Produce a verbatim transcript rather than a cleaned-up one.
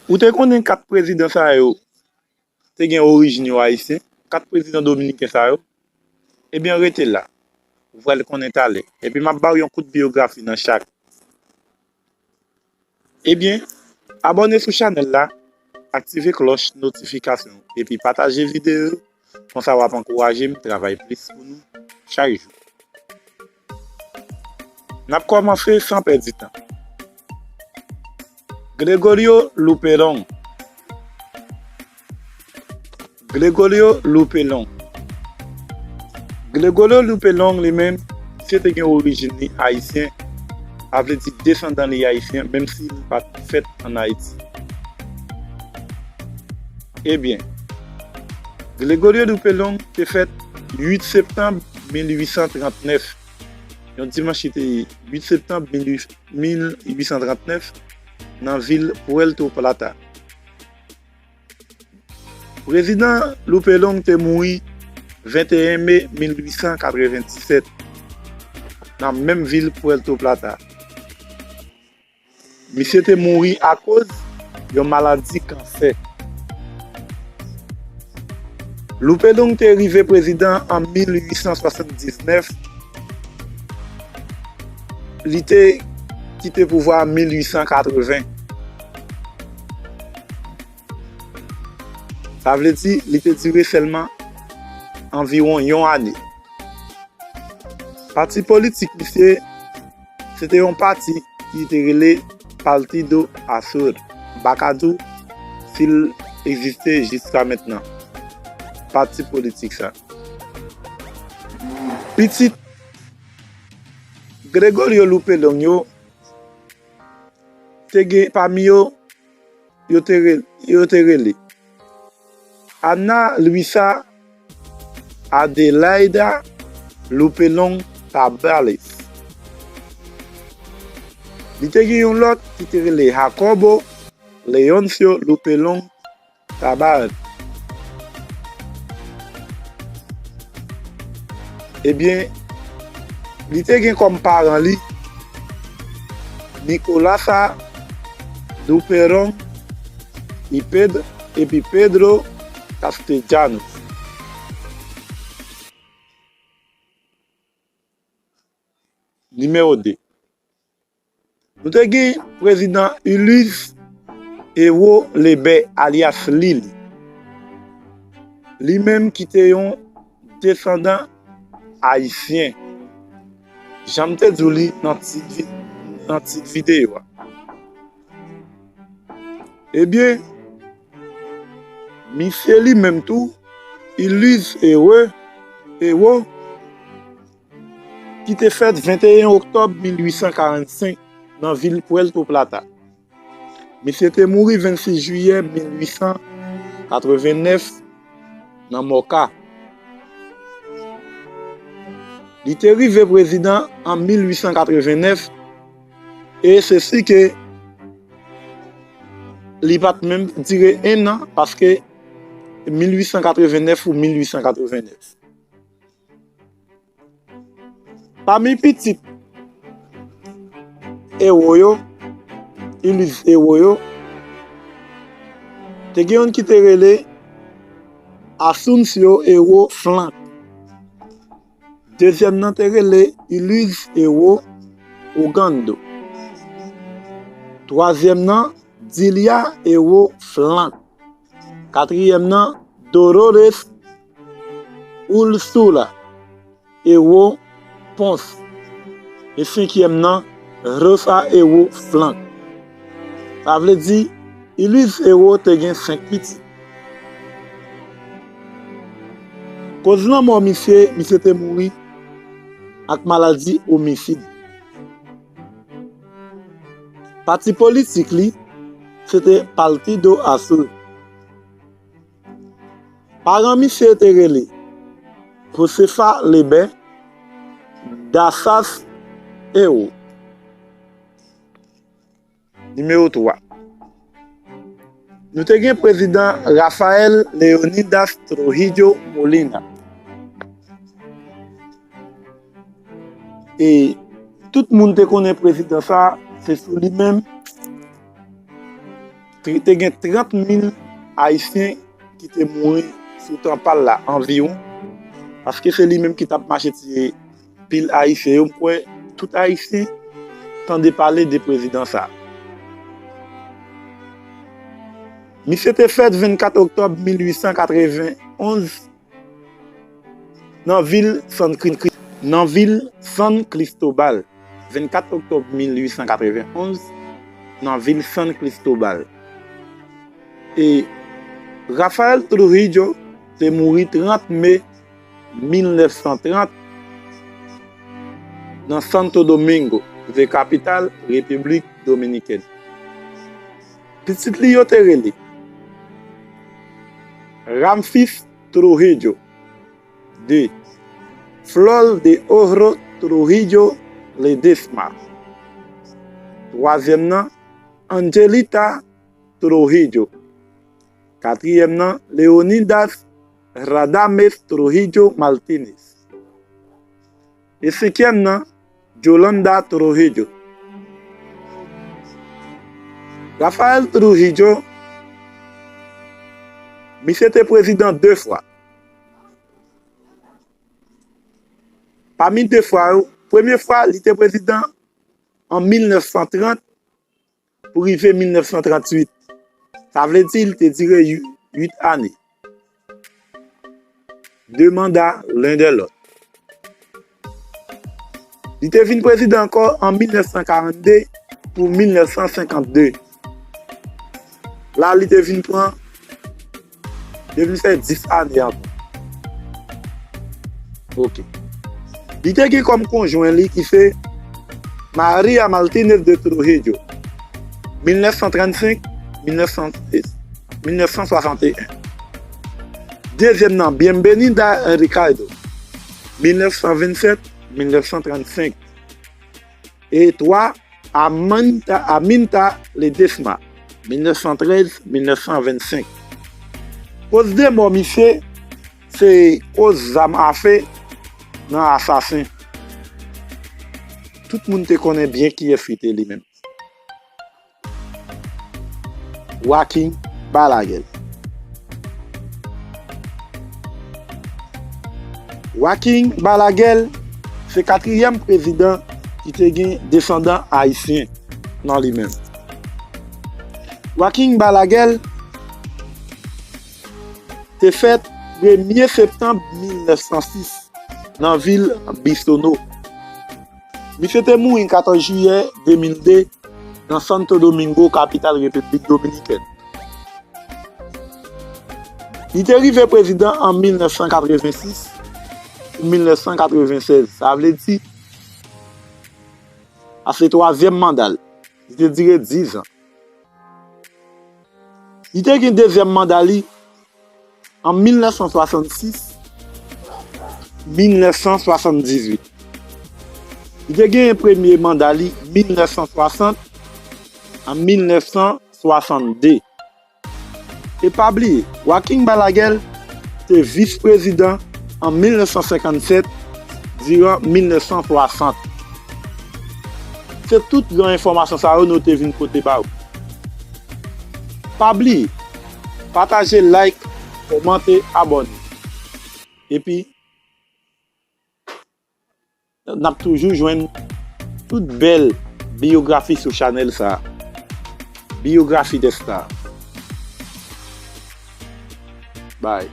Ou te konnen kat prezidan sa yo te gen orijin yo ayisyen? Kat prezidan dominiken sa yo? Ebyen, rete la. Ou pral konnen talè. Epi m ap ba w yon kout biyografi nan chak. Ebyen, abòne sou chanèl la, aktive klòch notifikasyon, epi pataje videyo yo, konsa w ap ankouraje m travay plis pou nou chak jou. N ap kòmanse san pèdi tan. Gregorio Lupelong. Gregorio Lupelong. Gregorio Lupelong li menm, misye te gen orijin li ayisyen, sa vle di desandan li ayisyen, menm si li pa t fèt ann Ayiti. Ebyen, Gregorio Lupelong te fèt uit septanm mil uit san trant nèf, yon dimanch ki te ye uit septanm mil uit san trant nèf, nan vil Puerto Plata. Prezidan Lupelong te mouri venteyen me mil uit san katrevenndisèt, nan menm vil Puerto Plata. Misye te mouri akoz yon maladi kansè. Lupelong te rive prezidan an mil uit san swasanndiznèf. Li te kite pouvwa an mil uit san katreven. Sa vle di, li te dire sèlman anviwon yon ane. Pati politik misye, se te yon pati ki te rele Partido Azul. M pa ka di w si l egziste jiska mentnan. Pati politik sa. Pitit Gregorio Lupelong yo, te gen pami yo, yo te re-, yo te rele Ana Luisa Adelaida Lupelong Tabales. Li te gen yon lòt ki te rele Jacobo Leoncio Lupelong Tabales. Ebyen, li te gen kòm paran li Nicolasa Duperón y Pedro, epi Pedro Castellanos. Nimewo de. Nou te gen prezidan Ulysse Hérault Lebert, alyas Lili. Li menm ki te yon desandan ayisyen. Jan m te di w li nan tit vi-, nan tit videyo a. Ebyen, misye li menm tou, Ulysse Hérault, Hérault, ki te fèt venteyen oktòb mil uit san karannsenk nan vil Puerto Plata. Misye te mouri vennsis jiyè mil uit san katrevennèf nan Moca. Li te rive prezidan an mil uit san katrevennèf, e se si ke li pa t menm dire en an, paske mil uit san katrevennèf ou mil uit san katrevennèf. Pami pitit Hérault yo, Ulysse Hérault yo, te gen youn ki te rele Asunción Hérault Flanc. Dezyèm nan te rele Ulysse Hérault Ogando. Twazyèm nan, Dilia Hérault Flanc. Katriyèm nan, Dolores Ursula Hérault Ponce. E senkyèm nan, Rosa Hérault Flanc. Sa vle di, Ulysse Hérault te gen senk pitit. Koz lanmò misye, misye te mouri ak maladi omisid. Pati politik li, se te Partido Azul. Paran misye te rele Josefa Lebert Dassas Hérault. Nimewo twa. Nou te gen prezidan Rafael Leonidas Trujillo Molina. E tout moun te konnen prezidan sa, se sou li menm Te gen trant mil Ayisyen ki te mouri sou tan pa l la anviwon, paske se li menm ki t ap mache tiye pil Ayisyen yo. M kwè tout Ayisyen tande pale de prezidan sa. Misye te fèt vennkat oktòb mil uit san katreven onz nan vil San Kri-, nan vil San Cristobal, vennkat oktòb mil uit san katreven onz, nan vil San Cristobal. E Rafael Trujillo te mouri trant me mil nèf san trant nan Santo Domingo, ki se kapital Repiblik Dominikèn. Pitit li yo te rele Ramfis Trujillo, de, Flor de Oro Trujillo Ledesma, twazyèm nan, Angelita Trujillo, katriyèm nan, Leonidas Radames Trujillo Martinez, e senkyèm nan, Yolanda Trujillo. Rafael Trujillo, misye te prezidan de fwa. Pami de fwa yo, premye fwa, li te prezidan an mil nèf san trant pou rive mil nèf san tranntuit. Sa vle di, li te dire yu-, uit ane. De manda len dè lòt. Li te vin prezidan ankò an mil nèf san karannde pou mil nèf san senkannde. La, li te vin pran, li te vin fè dis ane ankò. Ok. Li te gen kòm konjwen li ki se Maria Martinez de Trujillo, mil nèf san trannsenk, mil nèf san, mil nèf san swasanteyen. Dezyèm nan, Bienvenida Ricardo, mil nèf san vennsèt, mil nèf san trannsenk. E twa, Aminta, Aminta Ledesma, mil nèf san trèz, mil nèf san vennsenk. Koz de mò misye, se koz zam afe nan asasen. Tout moun te konnen byen kiyès li te li menm. Joaquin Balaguer. Joaquin Balaguer se katriyèm prezidan ki te gen desandan ayisyen nan li menm. Joaquin Balaguer te fèt premye septanm mil nèf san sis nan vil Bisono. Misye te mouri katòz jiyè de mil de nan Santo Domingo, kapital Repiblik Dominikèn. Li te rive prezidan an mil nèf san katrevensis pou mil nèf san katrevensèz. Sa vle di, a se twazyèm manda l. Li te dire diz an. Li te gen dezyèm manda li an mil nèf san swasannsis, mil nèf san swasanndizuit. Li te gen premye manda li mil nèf san swasant an mil nèf san swasannde. E pa bliye, Joaquin Balaguer te vis prezidan an mil nèf san senkannsèt diran mil nèf san swasant. Se tout gran enfòmasyon sa yo nou te vin pote ba ou. Pa bliye, pataje, like, kòmante, abòne. Epi, n ap toujou jwenn tout bèl biyografi sou chanèl sa a. Biyografi des stars. Bye.